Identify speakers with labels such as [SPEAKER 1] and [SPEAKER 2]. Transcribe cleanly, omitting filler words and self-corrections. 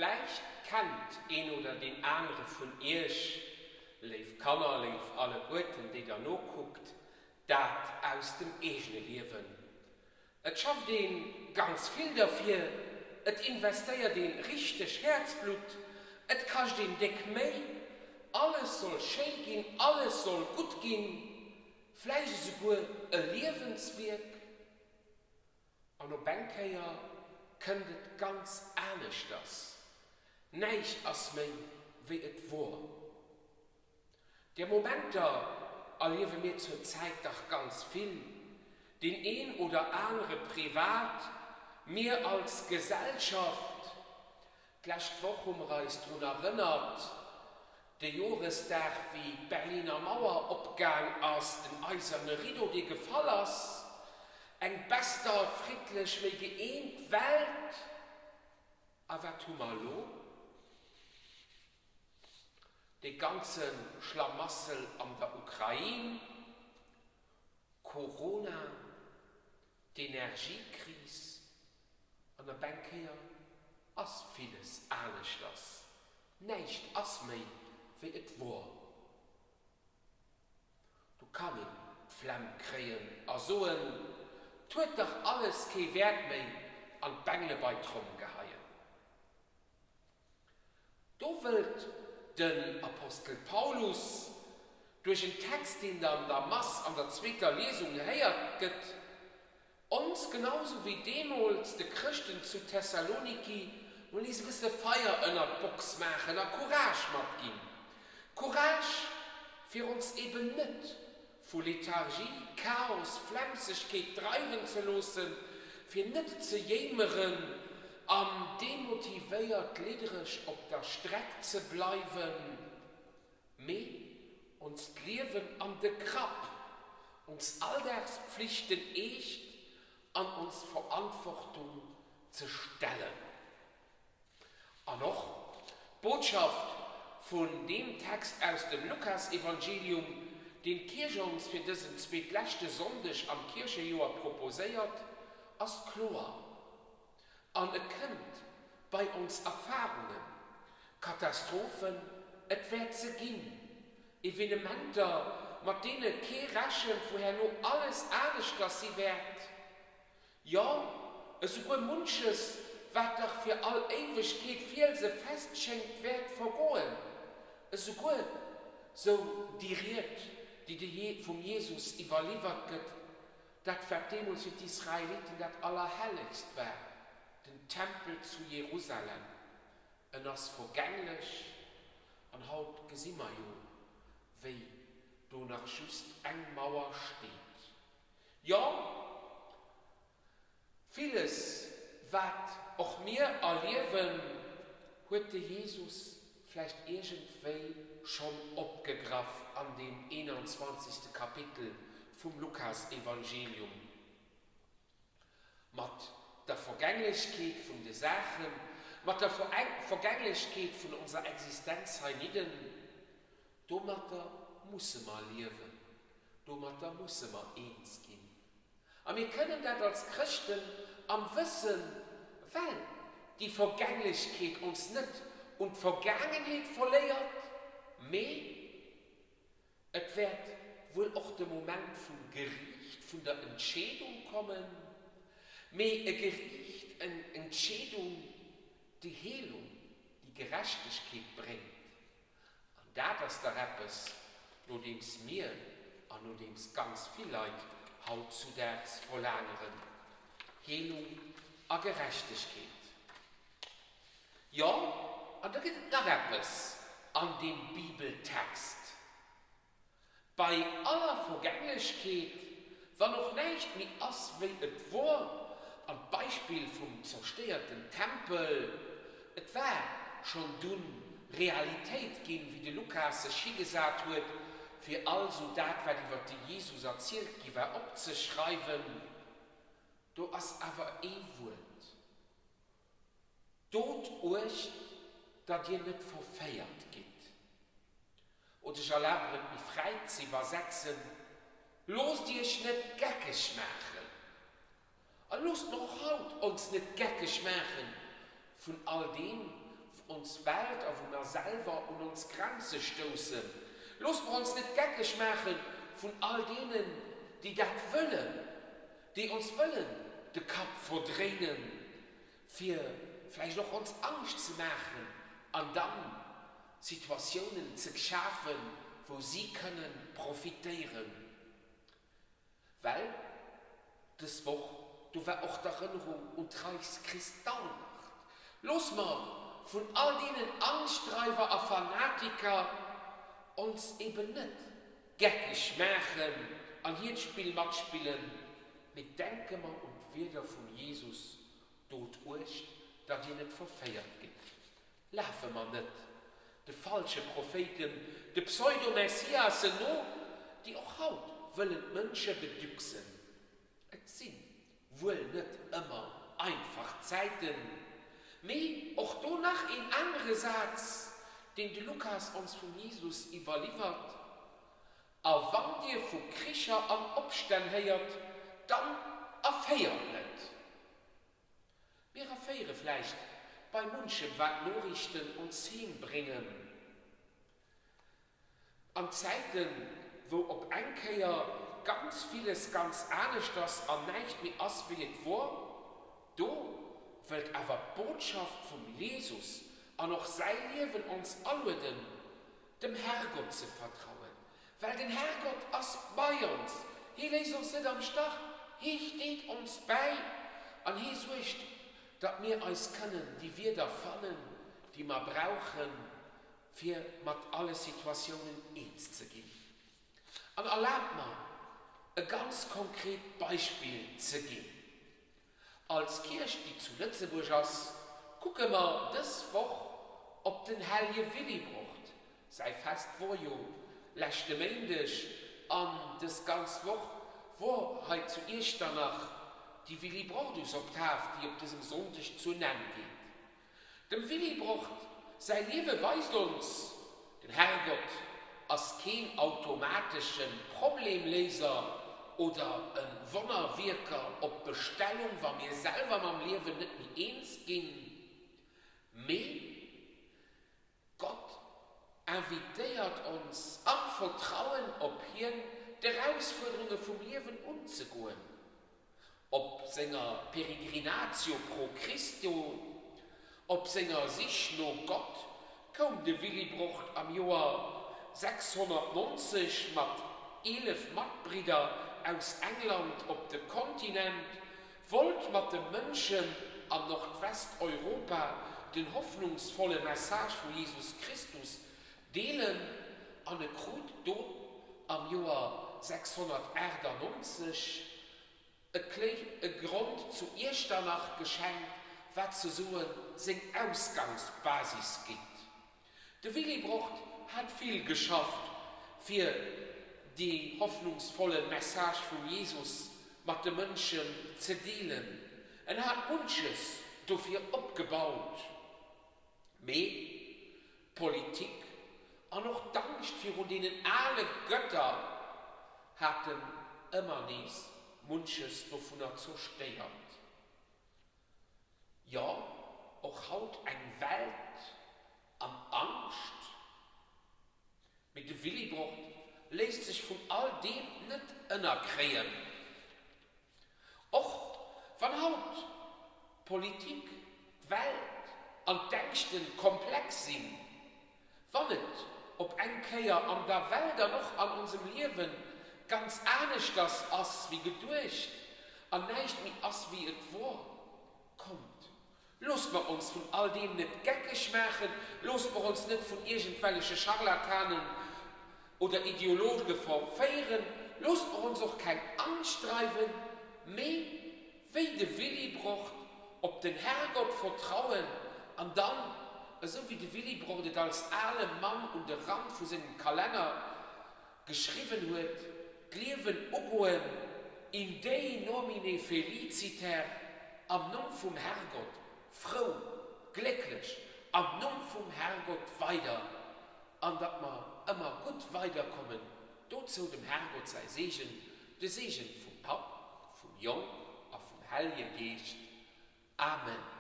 [SPEAKER 1] Vläicht kennt een oder deen anere vun iech, léif Kanner, léif alleguerten, déi der nokuckt, dat aus dem eegene Liewen. Et schafft ee ganz vill derfir, et investéiert ee richteg Häerzblutt, et kascht een déck Méi, alles soll schéi ginn, alles soll gutt ginn, vläicht esouguer e Liewenswierk. An op eng Kéier kënnt et ganz aneschters, näischt ass méi wéi et wor. Där Momenter erliewe mir zur Zäit dach ganz vill, deen een oder anere privat, mir als Gesellschaft. D'lescht Woch hu mer eis drun erënnert, de Joresdag wéi d'Berliner Mauer opgaang ass, den eiserne Rideau dee gefall ass, eng besser, friddlech, méi gëeent Welt. A wat hu mer elo? Dee ganze Schlamassel an der Ukrain, Corona, d'Energiekris an op eng Kéier ass villes aneschters, näischt ass méi wéi et wor. Do kann een d'Flemm kréien a soen, 't huet dach alles kee Wäert méi an d'Bengle bei d'Tromm geheien. Do wëllt den Apostel Paulus duerch en Text, deen an der Mass an der zweeter Liesung gehéiert gëtt, ons genausou wéi deemools de Chrëschten zu Thessaloniki mol nees e bësse Feier ënnert d'Box maachen a Courage matginn. Courage, fir ons eben net vu Lethargie, Chaos, Flemmsegkeet dreiwen ze loossen, fir net ze jéimeren an demotivéiert liddereg op der Streck ze bleiwen, mee ons d'Liewen an de Grapp, ons Alldagspflichten eescht an ons Verantwortung ze stellen. An och d'Botschaft vun deem Text aus dem Lukasevangelium, deen d'Kierch ons fir dësen zweetleschte Sonndeg am Kierchejoer proposéiert, ass kloer. An e kënnt bei ons Erfarungen, Katastrophen, et wäert se ginn, Evenementer, mat deene kee rechent, wou herno alles aneschters si wäert. Jo, esouguer munches, wat dach fir all Éiwegkeet fielsefest schéngt, wäert vergoen. Esouguer sou déi Ried, déi de vum Jesus iwwerliwwert gëtt, dat wat deemools fir d'Israeliten dat Allerhellegst war, den Tempel zu Jerusalem, en ass vergänglech, an haut gesi mer jo, wéi do nach just eng Mauer steet. Jo, villes, wat och mir erliewen, huet de Jesus vläicht iergendwéi schonn opgegraff an deem 21. Kapitel vum Lukasevangelium. Mat der Vergänglechkeet vun de Saachen, mat der Vergänglechkeet vun onser Existenz heinidden, domatter musse mer liewen. Domatter musse mer eens ginn. A mir kënnen dat als Chrëschten am Wëssen, well déi Vergänglechkeet ons net un d'Vergaangenheet verléiert, mee et wäert wuel och de Moment vum Geriicht, vun der Entscheedung kommen, mee e Geriicht, eng Entscheedung, déi Heelung, déi Gerechtegkeet bréngt. An dat ass dach eppes, nodeems mir an nodeems ganz vill Leit hautzudaags verlaangeren, Heelung a Gerechtegkeet. Jo, an da gëtt et nach eppes an deem Bibeltext. Bei aller Vergänglechkeet, wann och näischt méi ass wéi et wor, an d'Beispill vum zerstéierten Tempel, et war schonn dunn Realitéit ginn, wéi de Lukas sech higesat huet, fir also dat wat iwwer de Jesus erzielt gi war opzeschreiwen, do ass awer ee Wuert, Dot uecht, datt dir net verféiert gitt. Oder ech erlabe mer et méi fräi ze iwwersetzen, Loosst iech net geckeg maachen! A loosst mer och haut ons net geckeg maache vun all deem, ons Welt a wou mer selwer un ons Grenze stoussen. Loosse mer ons net geckeg maache vun all deenen, déi dat wëllen, déi ons wëllen de Kapp verdréinen, fir vläicht och ons Angscht ze maachen an dann Situatiounen ze schafen, wou si kënnen profitéieren. Well dës Woch, do war och d'Erënnerung un d'Reichskristallnacht. Looss mer vun all deenen Angschtdreiwer a Fanatiker ons eben net geckeg maachen an hiert Spill matspillen, mee denke mer un d'Wierder vum Jesus, Dot uecht, datt dir net verféiert gitt. Lafe mer net de falsche Prophéiten, de Pseudo-Messiasen no, déi och haut wëllen d'Mënsche bedüchsen. Et si wuel net ëmmer einfach Zäiten, mee och do nach een anere Saz, deen de Lukas ons vum Jesus iwwerliwwert, A wann dir vu Kricher an Opstänn héiert, dann erféiert net. Mir erféiere vläicht bei munchem, wat d'Noriichten ons heem bréngen. An Zäiten, wou op eng Kéier ganz villes ganz aneschters an näischt méi ass, wéi et wor, do wëllt awer d'Botschaft vum Jesus an och säi Liewen ons alueden, dem Herrgott ze vertrauen, well den Herrgott ass bei ons, hie léisst ons net am Stach, hie steet ons bäi an hie suergt, datt mir eis kënnen déi Wierder fannen, déi mer brauchen, fir mat alle Situatiounen eens ze ginn. An erlaabt mer, e ganz konkret Beispill ze ginn. Als Kierch, déi zu Lëtzebuerg ass, kucke mer dës Woch op den Hellje Willibrord. Säi Fest wor jo leschte Méindeg an dës ganz Woch wor hei zu Iechternach déi Willibrordusoktav, déi op dësem Sonndeg zu en Enn geet. Dem Willibrord säi Liewe weist ons, Den Herrgott ass keen automatesche Problemléiser oder e Wonnerwierker op Bestellung, wa mir selwer mam Liewen net méi eens ginn, mee Gott invitéiert ons am Vertrauen op hien d'Erausfuerderunge vum Liewen unzegoen. Op senger Peregrinatio pro Christo, op senger Sich no Gott, koum de Willibrord am Joer 690 mat 11 Matbridder aus England op de Kontinent, wollt mat de Mënschen an Nordwesteuropa den hoffnungsvolle Message vu Jesus Christus deelen an e krut do am Joer 698 e Kléi e Grond zu Iechternach geschenkt, wat zesoen seng Ausgangsbasis gitt. De Willibrord hat vill geschafft, fir dee hoffnungsvolle Message vum Jesus mat de Mënschen ze deelen. En hat munches dofir opgebaut. Mee d'Politik an och d'Angscht virun deenen ale Götter haten ëmmer nees munches dovunner zerstéiert. Jo, och haut eng Welt an Angscht. Mee de Willibrord léisst sech vun all deem net ënnerkréien. Och wann haut d'Politik, d'Welt an d'Ängschten komplex sinn, wann et op eng Kéier an der Welt an och an onsem Liewen ganz aneschters ass wéi geduecht an näischt méi ass wéi et wor, kommt, Loosst mer ons vun all deem net geckeg maachen, loosst mer ons net vun iergendwelleche Scharlatanen oder Ideologe verféieren, loosst mer ons och keng Angscht dreiwen, mee wéi de Willibrord op den Herrgott vertrauen an dann, esou wéi de Willibrord et als ale Mann un de Rand vu sengem Kalenner geschriwwen huet, d'Liewen ugoen, in Dei nomine feliciter, am Numm vum Herrgott, frou, glécklech, am Numm vum Herrgott weider, an datt mer ëmmer gutt weiderkommen, dozou dem Herrgott säi Seegen, de Seegen vum Papp, vum Jong a vum Hellje Geescht. Amen.